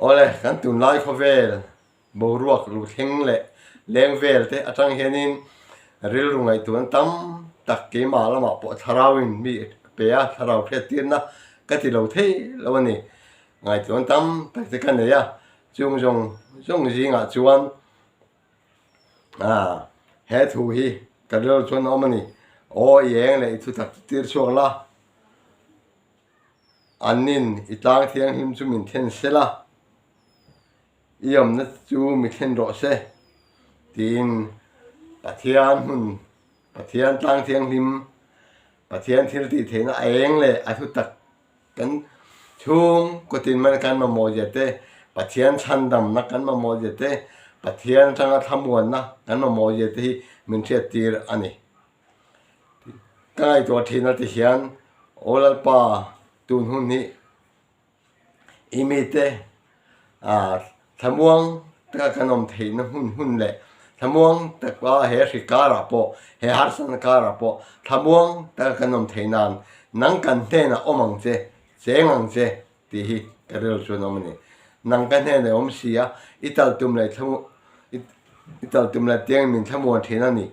Awle, kan tunlai khawvel boruak lu thleng leh leng vel te atang hianin rilru ngaihtuahna tam tak keimah lamah pawh thlarauin mi pe a, thlarau hriattirna ka ti lo thei lo a ni. Ngaihtuahna tam tak te ka nei a, chung zawng zawng zingah chuan ah he thu hi ka rilru chuan a awm a ni. Aw i eng leh i thutak tir chhuak la. Annin i tlang thianghlim chu min thlen se la, i awmna chu mi thlen rawh se, tiin Pathian hmun, Pathian tlang thianghlim, Pathian thil tih theihna a eng leh a thu tak kan chhung kawtin mai kan mamawh zia te, Pathian chhandamna kan mamawh zia te, Pathian atanga thlamuanna kan mamawh zia te hi min hriattir a ni. Ka ngaihtuah thin a ti hian Aw Lalpa tun hun hi i mite ah thlamuang taka kan awm theihna hmun hun leh thlamuang taka he hri karah pawh he harsatna karah pawh thlamuang taka kan awm theih nan nang kan hnenah awm ang che cheng ang che tih hi ka rilru chuan awm a ni. Nang ka hnenah i awm si a i tal tum leh i tal tum leh tiangin min thlamuan thin a ni.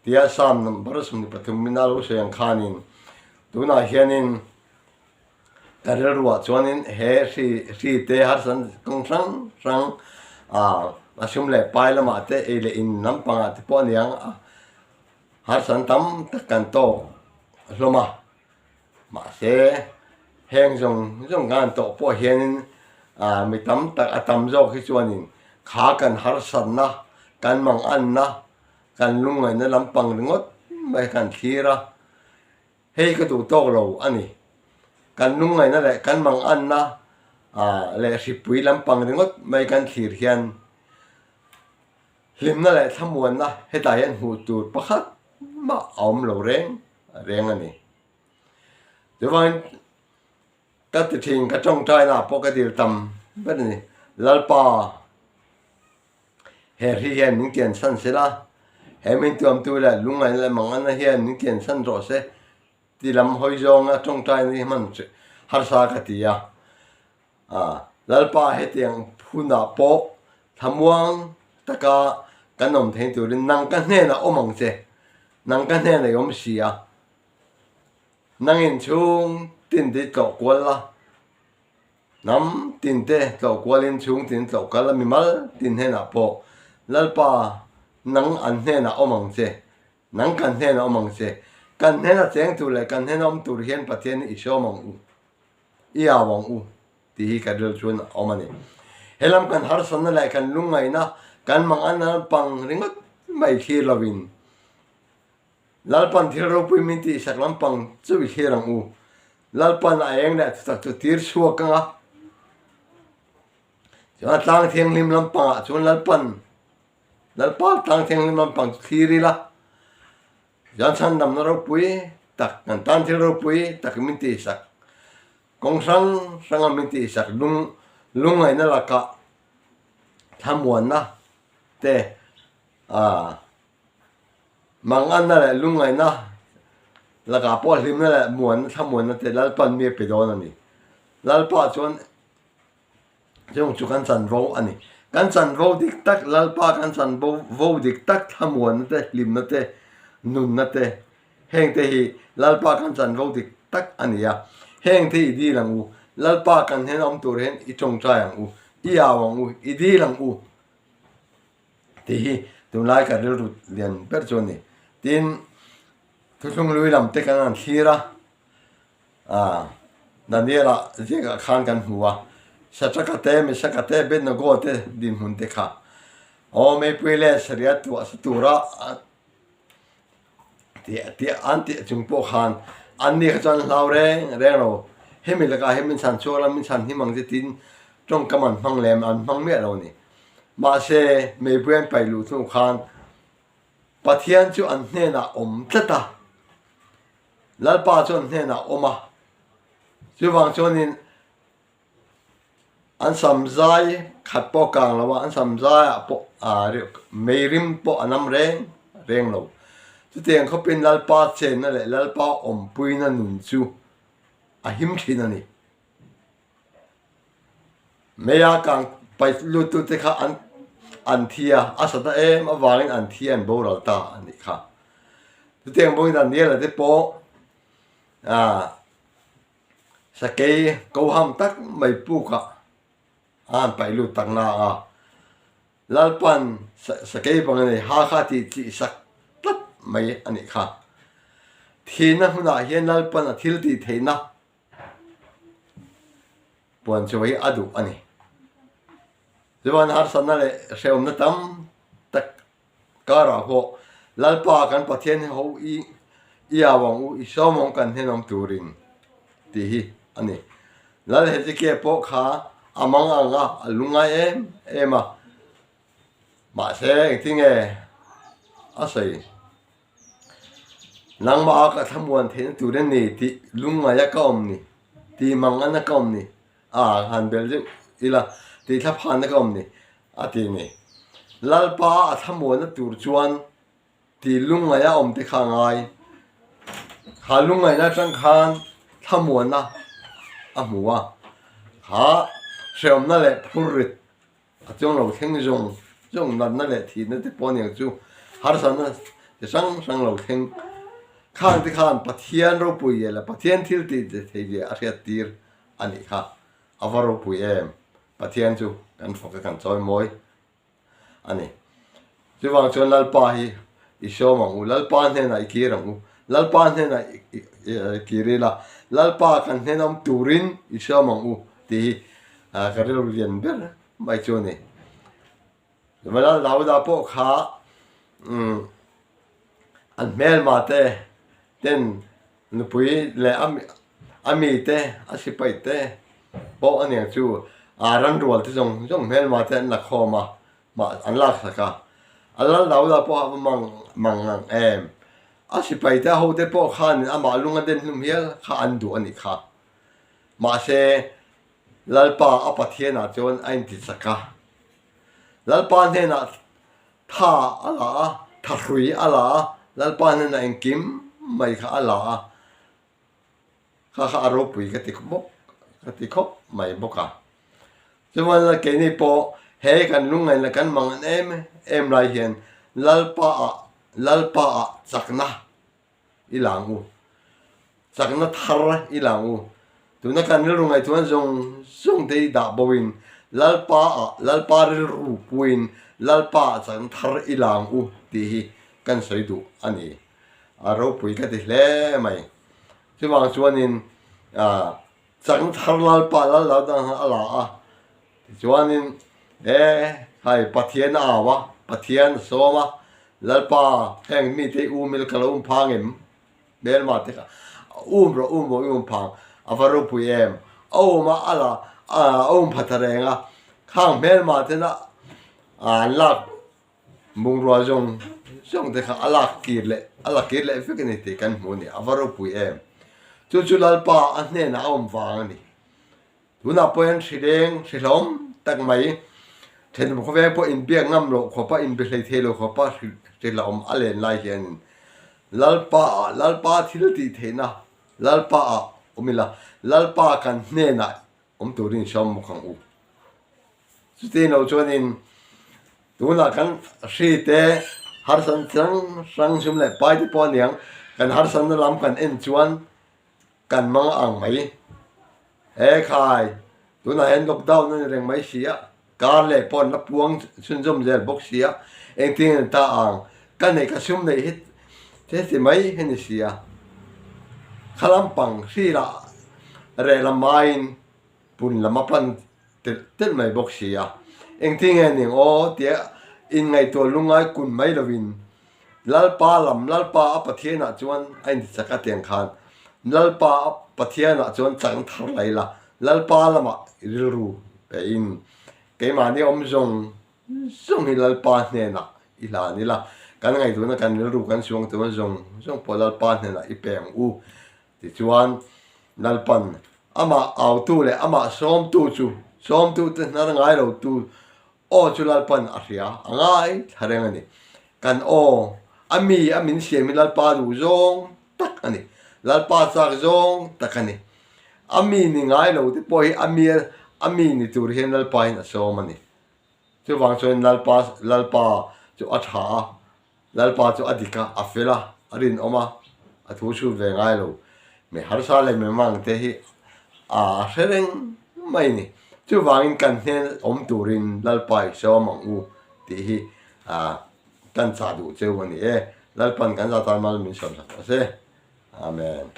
Tia Psalm number 23 min a lo sawi ang khanin tunah hianin ka rilruah chuanin he hri hri te harsan kawng hrang hrang ah a sum leh pai lamah te ei leh in lampangah te pawh a ni ang a harsan tam tak kan tawk hlawm a mahse heng zawng zawng kan han tawh pawh hianin ah mi tam tak a tam zawk hi chuanin kha kan harsatna kan manganna Kan lungngaihna lampang ringawt mai kan thlir a, hei ka duh tawk lo a ni. Kan lungngaihna leh kan manganna leh hripui lampang ringawt mai kan thlir hian hlimna leh thlamuanna hetah hian hmuh tur pakhat mah a awm lo reng reng a ni. Chuvangin ka ti thin, ka tawngtainaah pawh ka dil tam ber a ni. Lalpa. He hri hian min kian san se la, he min tuamtu leh lungngaihna leh manganna hian min kian san rawh se ti lam hawi zawnga tawngtaina hi hman harsa ka ti a. Lalpa hetiang hunah pawh thlamuang taka kan awm thei turin nang ka hnenah awm ang che, nang ka hnenah i awm si a, nang inchhung tin te i tlawh kual la, Hnam tin te tlawh kualin chhung tin tlawh kal a mimal tin hnenah pawh, Lalpa, nang an hnenah awm ang che, nang kan hnenah awm ang che, kan hnena cheng tur leh kan hnena awm tur hian Pathian hi i sawm ang u, i au ang u tih hi ka rilru chuan a awm a ni. He lam kan harsatna leh kan lungngaihna, kan manganna lampang ringawt mai thlir lovin, Lalpan thil ropui min tihsak lampang chu i thlir ang u. Lalpan a eng leh thutak chu tir chhuak ang a. Chuan a tlang thianghlim lampangah chuan Lalpan, Lalpa tlang thianghlim lampang chu thlir ila. Chuan chhandamna ropui tak, kan tan thil ropui tak min tihsak, kawng hrang hranga min tihsak lung lungngaihna lakah thlamuanna te a Manganna leh lungngaihna lakah pawh hlimna leh muanna thlamuanna te Lalpan mi a pe dawn a ni. Lalpa chuan chung chu kan chanvo a ni. Kan chanvo dik tak Lalpa kan chanvo vo dik tak thlamuanna te, hlimna te, nunna te heng te hi Lalpa kan chanvo dik tak a ni a. Heng te i dil ang u. Lalpa kan hnena awm tur hian i tawngtai ang u, i au ang u, i dil ang u. Tih hi tunlai ka rilru lian ber chu a ni. Tin, thuthlung lui lam te kan han thlir a, ah Daniel-a ziakah khan kan hmu a, Satraka te, Mesaka te, Abednego te dinhmun te kha aw meipui leh saria tuah sa tura tih tih an tih chung pawh khan an ni kha chuan hlau reng reng lo hemi lakah hian min chhan chhuak la min chhan hnim ang che tiin tawngkam an hmang lem an hmang miah lo a ni mahse meipui an paih luh hnu khan Pathian chu an hnenah awm tlat a Lalpa chu an hnenah awm a chuvang chuanin An sam zai khat pawh kang lo a, an sam zaiah pawh ah mei rim pawh a nam reng reng lo. Chutiang khawpin Lalpa chenna leh Lalpa awmpuina nun chu a him thin a ni. Meia kang paih luttute kha an an thi a, a sat na em avangin an thi an boral ta a nih kha. Chutiang bawkin Daniela te pawh ah sakei koham tak mai pukah a han paih lut tak na a, Lalpan sakei bang a nei ha kha tih chih sak tlat mai a nih kha. Thihna hmunah hian Lalpan a thil tih theihna puan chu hi a duh a ni. Chuan harsatna leh hrehawmna tam tak karah pawh Lalpa kan Pathian hi ho i i au ang u, i sawm ang kan hnenawm turin tih hi a ni. Lal Hezekiah pawh kha a mang ang a, a lungngai em em a. Mahse engtin nge a sawi? Nangmah ka thlamuan theihna tur a ni tih lungngaia ka awm ni, tih mangana ka awm ni, a han belh deuh ila tih thlaphanna ka awm ni a ti ni. Lalpa a thlamuanna tur chuan tih lungngaia awm te kha a ngai. Kha lungngaihna atang khan thlamuanna a hmu a, kha hrehawmna leh phurrit A chuang lo thleng zawng zawng natna leh thihna te pawh aniang chu harsatna chi hrang hrang lo thleng khang te khan Pathian ropui leh Pathian thil tih thei zia a hriat tir a nih kha a va ropui em Pathian chu kan fawk a kan chawi mawi a ni. Chuvang chuan Lalpa hi i sawm ang u, Lalpa hnenah i kir ang u, Lalpa hnenah i kir ila, Lalpa kan hnenawm turin i sawm ang u tih hi ka rilru lian ber mai chu a ni. Lal Dauda pawh kha an hmelma te ten nupui leh a mite a sipai te pawh aniang chu ranrual te zawng zawng hmelma te an la khawm a. Mah an laksak a, a lal Dauda pawh a va mang mang ang em? A sipaite a hote pawh khanin amah lung a den hlum hial kha an duh a nih kha. Mahse, Lalpa a Pathianah chuan a intichak a. Lalpa hnenah tha a la a, thahrui a la a, Lalpa hnenah engkim mai kha a la a. Kha kha a ropui ka ti bawk ka ti khawp mai bawk a. Chuan la keini pawh he kan lungngaih leh kan mang an em em lai hian Lalpa ah Lalpa ah chakna i lang u. Chakna thar i lang u. Tuna kan rilru ngaihtuahna zawng zawng te hi dah bo in Lalpa ah Lalpa rilru puiin Lalpa ah chakna thar i lang u tih hi kan sawi duh a ni. A ropui ka ti hle mai. Chuvang chuanin chakna thar Lalpa lal lo dang a la a, tichuanin he hai Pathian a au a, Pathian a sawm a, Lalpa heng mite i um ila ka lo um phang em? Hmelma te kha um rawh um rawh i um phang a va ropui em? A um a a la a um pha ta reng a, khang hmelma tena an lak Bungrua zawng zawng te kha a lak kir leh a la kir leh vek a ni tih kan hmu a ni, a va ropui em. Chu chu Lalpa a hnenah a awm vang a ni. Tunah pawh hian hri leng, hri hlawm tak mai, thenawm khawveng pawh inbiak ngam loh khawpa inbe hlei thei lo khawpa hri hlawm a len lai hianin Lalpa ah Lalpa thil tih theihna Lalpa ah awm ila, Lalpa kan hnenah awm turin sawm bawk ang u. Chuti lo chuanin tunah kan hri te harsan hrang hrang sum leh pai te pawh a niang, kan harsanna lam kan en chuan kan mang ang mai. He khai, tunah hian lockdown a ni reng mai si a, kar leh pawh an la puang chhunzawm zel bawk si a, engtin nge ta ang, ka neih ka sum neih hi heti mai hi ni si a, kha lampang hri lah reh lam aiin pun lam a pan telh telh mai bawk si a, engtin nge ning aw tia inngaihtuah lungngai kun mai lovin Lalpa lam Lalpa a Pathianah chuan a intichak a tiang khan Lalpa a Pathianah chuan chang thar lai la, Lalpa lamah rilru pehin keimahni awm zawng zawng hi Lalpa hnenah i hlan ila, kan ngaihtuahna kan rilru kan suang chuan zawng zawng pawh Lalpa hnenah i pe ang u Tichuan, Lalpan amah autu leh amah sawmtu chu, sawmtute hnar ngai lotu aw chu Lalpan a hria, a ngai thla reng a ni. Kan aw, a mi a min siam hi Lalpa duh zawng tak a ni. Lalpa chak zawng tak a ni. A mi ni ngai lo te pawh hi a mi A mi ni tur hian Lalpa in a sawm a ni. Chuvang chuan Lalpa Lalpa chu a tha a, Lalpa chu a dik a, a fel a, a rinawm a, a thu chhut ve ngai lo. Mi harsa leh mi mang te hi a hre reng mai a ni. Chuvangin kan hnen awm turin Lalpa i sawm ang u tih hi kan chah duh cheu a ni e. Lalpan kan zah tan mal min sawm sak rawh se. Amen.